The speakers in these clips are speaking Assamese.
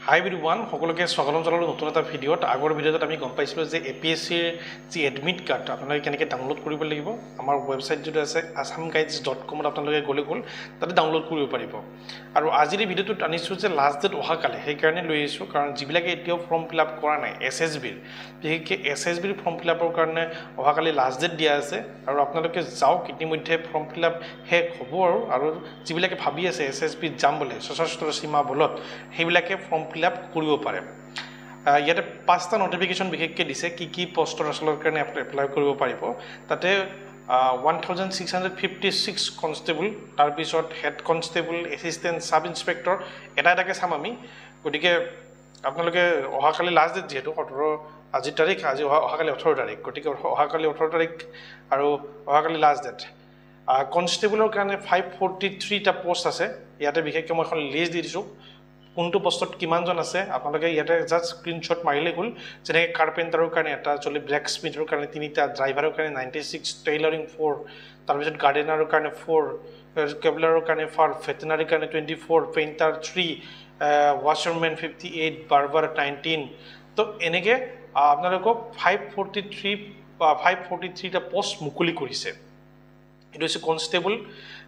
হাই এভৰিৱান, সকলোকে স্বাগতম জনালোঁ নতুন এটা ভিডিঅ'ত। আগৰ ভিডিঅ'ত আমি গম পাইছিলোঁ যে এপিএছচিৰ যি এডমিট কাৰ্ড আপোনালোকে কেনেকৈ ডাউনলোড কৰিব লাগিব। আমাৰ ৱেবছাইট যিটো আছে assamguides.comত আপোনালোকে গ'লে গ'ল তাতে ডাউনলোড কৰিব পাৰিব। আৰু আজিৰ এই ভিডিঅ'টোত আনিছোঁ যে লাষ্ট ডেট অহাকালি, সেইকাৰণে লৈ আহিছোঁ, কাৰণ যিবিলাকে এতিয়াও ফৰ্ম ফিল আপ কৰা নাই এছএছবিৰ, বিশেষকৈ এছএছবিৰ ফৰ্ম ফিল আপৰ কাৰণে অহাকালি লাষ্ট ডেট দিয়া আছে। আৰু আপোনালোকে যাওক, ইতিমধ্যে ফৰ্ম ফিল আপ শেষ হ'ব। আৰু যিবিলাকে ভাবি আছে এছএছবিত যাম বুলি সশস্ত্ৰ সীমা বলত, সেইবিলাকে ফৰ্ম ফিল আপ কৰিব পাৰে। ইয়াতে পাঁচটা নটিফিকেশ্যন বিশেষকৈ দিছে, কি কি পষ্টৰ আচলৰ কাৰণে এপ্লাই কৰিব পাৰিব। তাতে 1656 কনষ্টেবল, তাৰপিছত head constable, assistant sub inspector, এটা এটাকৈ চাম আমি। গতিকে আপোনালোকে অহাকালি লাষ্ট ডেট, যিহেতু 17 আজিৰ তাৰিখ, আজি অহাকালি 18 তাৰিখ, গতিকে অহাকালি 18 তাৰিখ আৰু অহাকালি লাষ্ট ডেট। কনষ্টেবলৰ কাৰণে 543টা পষ্ট আছে। ইয়াতে বিশেষকৈ মই এখন লিষ্ট দি দিছোঁ, কোনটো পষ্টত কিমানজন আছে। আপোনালোকে ইয়াতে জাষ্ট স্ক্ৰীনশ্বট মাৰিলেই হ'ল। যেনেকৈ কাৰ্পেণ্টাৰৰ কাৰণে এটা, চলি ব্লেক স্মিথৰ কাৰণে 3টা, ড্ৰাইভাৰৰ কাৰণে 96, টেইলাৰিং 4, তাৰপিছত গাৰ্ডেনাৰৰ কাৰণে 4, কেবলাৰৰ কাৰণে 4, ভেটেনাৰীৰ কাৰণে 24, পেইণ্টাৰ 3, ৱাছাৰমেন 58, বাৰ্বাৰ 19। তো এনেকৈ আপোনালোকক 543টা পষ্ট মুকলি কৰিছে। এইটো হৈছে কনষ্টেবল।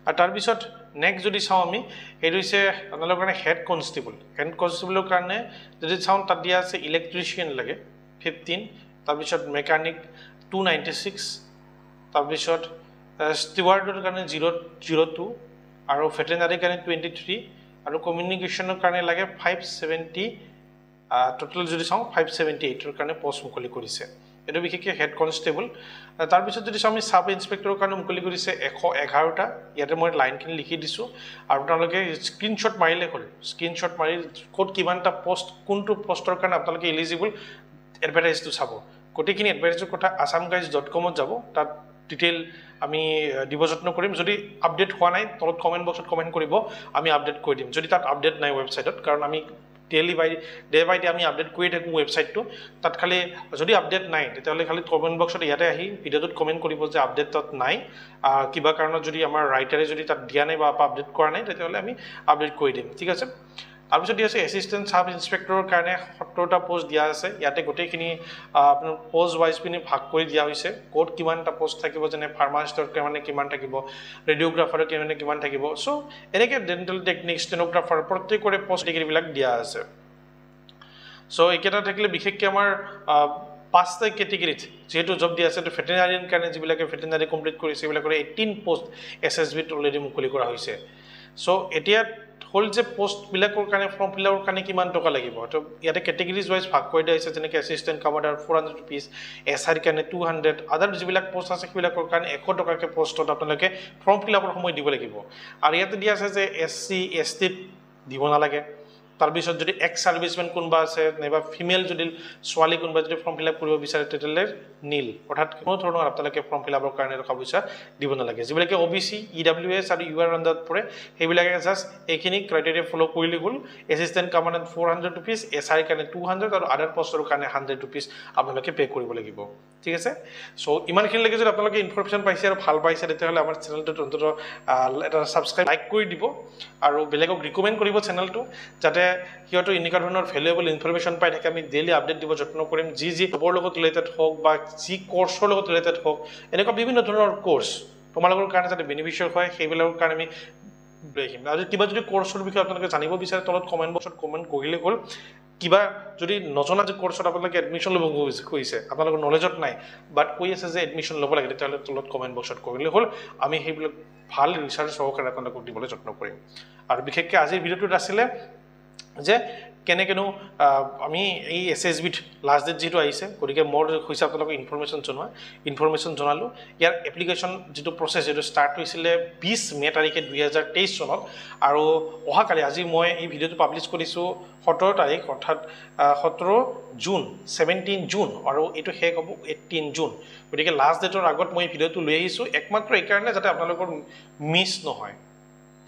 আৰু তাৰপিছত নেক্সট যদি চাওঁ আমি, সেইটো হৈছে আপোনালোকৰ কাৰণে হেড কনষ্টেবল। হেড কনষ্টেবলৰ কাৰণে যদি চাওঁ, তাত দিয়া আছে ইলেক্ট্ৰিচিয়ান লাগে 15, তাৰপিছত মেকানিক 296, তাৰপিছত ষ্টিৱাৰ্ডৰ কাৰণে 002, আৰু ভেটেনাৰীৰ কাৰণে 23, আৰু কমিউনিকেশ্যনৰ কাৰণে লাগে 570। টোটেল যদি চাওঁ 578ৰ কাৰণে পষ্ট মুকলি কৰিছে। এইটো বিশেষকৈ হেড কনষ্টেবল। তাৰপিছত যদি চাওঁ আমি, চাব ইনস্পেক্টৰৰ কাৰণে মুকলি কৰিছে 111টা। ইয়াতে মই লাইনখিনি লিখি দিছোঁ আৰু আপোনালোকে স্ক্ৰীনশ্বট মাৰিলে হ'ল। স্ক্ৰীনশ্বট মাৰি ক'ত কিমানটা পষ্ট, কোনটো পষ্টৰ কাৰণে আপোনালোকে এলিজিবল, এডভাৰটাইজটো চাব। গোটেইখিনি এডভাৰটাইজৰ কথা assamguides.comত যাব, তাত ডিটেইল আমি দিব যত্ন কৰিম। যদি আপডেট হোৱা নাই, তলত কমেণ্ট বক্সত কমেণ্ট কৰিব, আমি আপডেট কৰি দিম যদি তাত আপডেট নাই ৱেবছাইটত। কাৰণ আমি daily by day by day আমি আপডেট কৰি থাকোঁ ৱেবছাইটটো। তাত খালি যদি আপডেট নাই, তেতিয়াহ'লে খালি কমেণ্ট বক্সত ইয়াতে আহি ভিডিঅ'টোত কমেণ্ট কৰিব যে আপডেট তাত নাই, কিবা কাৰণত যদি আমাৰ ৰাইটাৰে যদি তাত দিয়া নাই বা আপডেট কৰা নাই, তেতিয়াহ'লে আমি আপডেট কৰি দিম, ঠিক আছে। তাৰপিছত দিয়া আছে এছিষ্টেণ্ট চাব ইনস্পেক্টৰৰ কাৰণে 70টা পষ্ট দিয়া আছে। ইয়াতে গোটেইখিনি আপোনাৰ পষ্ট ৱাইজ পিনি ভাগ কৰি দিয়া হৈছে, ক'ত কিমানটা পষ্ট থাকিব, যেনে ফাৰ্মাচিষ্টৰ কাৰণে কিমান থাকিব, ৰেডিঅ'গ্ৰাফাৰৰ কাৰণে কিমান থাকিব। চ' এনেকৈ ডেণ্টেল টেকনিক, ষ্টেন'গ্ৰাফাৰ, প্ৰত্যেকৰে পষ্ট ডিগ্ৰীবিলাক দিয়া আছে। চ' এইকেইটা থাকিলে বিশেষকৈ আমাৰ পাঁচটা কেটেগৰীত যিহেতু জব দিয়া আছে। ভেটেনাৰিয়ান কাৰণে যিবিলাকে ভেটেনাৰী কমপ্লিট কৰিছে, সেইবিলাকৰ 18 পষ্ট এছএছবিত অলৰেডি মুকলি কৰা হৈছে। চ' এতিয়া হ'ল যে পষ্টবিলাকৰ কাৰণে ফৰ্ম ফিল আপৰ কাৰণে কিমান টকা লাগিব, তো ইয়াতে কেটেগৰীজ ৱাইজ ভাগ কৰি দিয়া হৈছে। যেনেকৈ এছিষ্টেণ্ট কমাণ্ডাৰ 400 ৰুপিজ, এছ আইৰ কাৰণে 200, আদাৰ যিবিলাক পষ্ট আছে সেইবিলাকৰ কাৰণে 100 টকাকৈ পষ্টত আপোনালোকে ফৰ্ম ফিল আপৰ সময় দিব লাগিব। আৰু ইয়াতে দিয়া আছে যে এছ চি, এছ টিত দিব নালাগে। তাৰপিছত যদি এক্স ছাৰ্ভিচমেন কোনোবা আছে, নাইবা ফিমেল যদি ছোৱালী কোনোবা যদি ফৰ্ম ফিল আপ কৰিব বিচাৰে, তেতিয়াহ'লে নীল, অৰ্থাৎ কোনো ধৰণৰ আপোনালোকে ফৰ্ম ফিল আপৰ কাৰণে টকা পইচা দিব নালাগে। যিবিলাকে অ' বি চি, ইডাব্লিউ এছ আৰু ইউ আৰ আণ্ডাৰত পৰে, সেইবিলাকে জাষ্ট এইখিনি ক্ৰাইটেৰিয়া ফ'ল' কৰিলে হ'ল। এছিষ্টেণ্ট কমাণ্ডেণ্ট 400 ৰুপিজ, এছ আইৰ কাৰণে 200 আৰু আদাৰ পষ্টৰ কাৰণে 100 ৰুপিজ আপোনালোকে পে' কৰিব লাগিব, ঠিক আছে। চ' ইমানখিনিলৈকে যদি আপোনালোকে ইনফৰমেশ্যন পাইছে আৰু ভাল পাইছে, তেতিয়াহ'লে আমাৰ চেনেলটোত অন্ততঃ এটা ছাবস্ক্ৰাইব, লাইক কৰি দিব আৰু বেলেগক ৰিকমেণ্ড কৰিব চেনেলটো, যাতে সিহঁতো এনেকুৱা ধৰণৰ ভেলুৱেবল ইনফৰমেশ্যন পাই থাকে। আমি ডেইলি আপডেট দিব যত্ন কৰিম, যি যি জবৰ লগত ৰিলেটেড হওক বা যি কৰ্চৰ লগত ৰিলেটেড হওক, এনেকুৱা বিভিন্ন ধৰণৰ কৰ্চ তোমালোকৰ কাৰণে যাতে বেনিফিচিয়েল হয়, সেইবিলাকৰ কাৰণে আমি লৈ আহিম। আৰু কিবা যদি কৰ্চৰ বিষয়ে আপোনালোকে জানিব বিচাৰে, তলত কমেণ্ট বক্সত কমেণ্ট কৰিলে হ'ল। কিবা যদি নজনা যে কৰ্চত আপোনালোকে এডমিশ্যন ল'ব খুজিছে, আপোনালোকৰ নলেজত নাই, বাট কৈ আছে যে এডমিশ্যন ল'ব লাগে, তেতিয়াহ'লে তলত কমেণ্ট বক্সত কৰিলে হ'ল। আমি সেইবিলাক ভাল ৰিচাৰ্চ সহকাৰে আপোনালোকক দিবলৈ যত্ন কৰিম। আৰু বিশেষকৈ আজিৰ ভিডিঅ'টোত আছিলে যে কেনেকৈনো আমি এই এছএছবিত লাষ্ট ডেট যিটো আহিছে, গতিকে মোৰ হৈছে আপোনালোকক ইনফৰমেশ্যন জনোৱা, ইনফৰমেশ্যন জনালোঁ। ইয়াৰ এপ্লিকেশ্যন যিটো প্ৰচেছ, সেইটো ষ্টাৰ্ট হৈছিলে 20 মে' তাৰিখে 2023 চনত। আৰু অহাকালি, আজি মই এই ভিডিঅ'টো পাব্লিছ কৰিছোঁ 17 তাৰিখ, অৰ্থাৎ 17 জুন, 17 জুন, আৰু এইটো শেষ হ'ব 18 জুন। গতিকে লাষ্ট ডেটৰ আগত মই এই ভিডিঅ'টো লৈ আহিছোঁ একমাত্ৰ এইকাৰণে যাতে আপোনালোকৰ মিছ নহয়,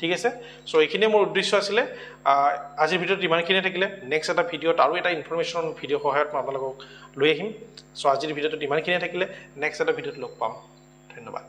ঠিক আছে। চ' এইখিনিয়ে মোৰ উদ্দেশ্য আছিলে। আজিৰ ভিডিঅ'ত ইমানখিনিয়ে থাকিলে। নেক্সট এটা ভিডিঅ'ত আৰু এটা ইনফৰমেশ্যন ভিডিঅ' সহায়ত মই আপোনালোকক লৈ আহিম। চ' আজিৰ ভিডিঅ'টোত ইমানখিনিয়ে থাকিলে। নেক্সট এটা ভিডিঅ'ত লগ পাম। ধন্যবাদ।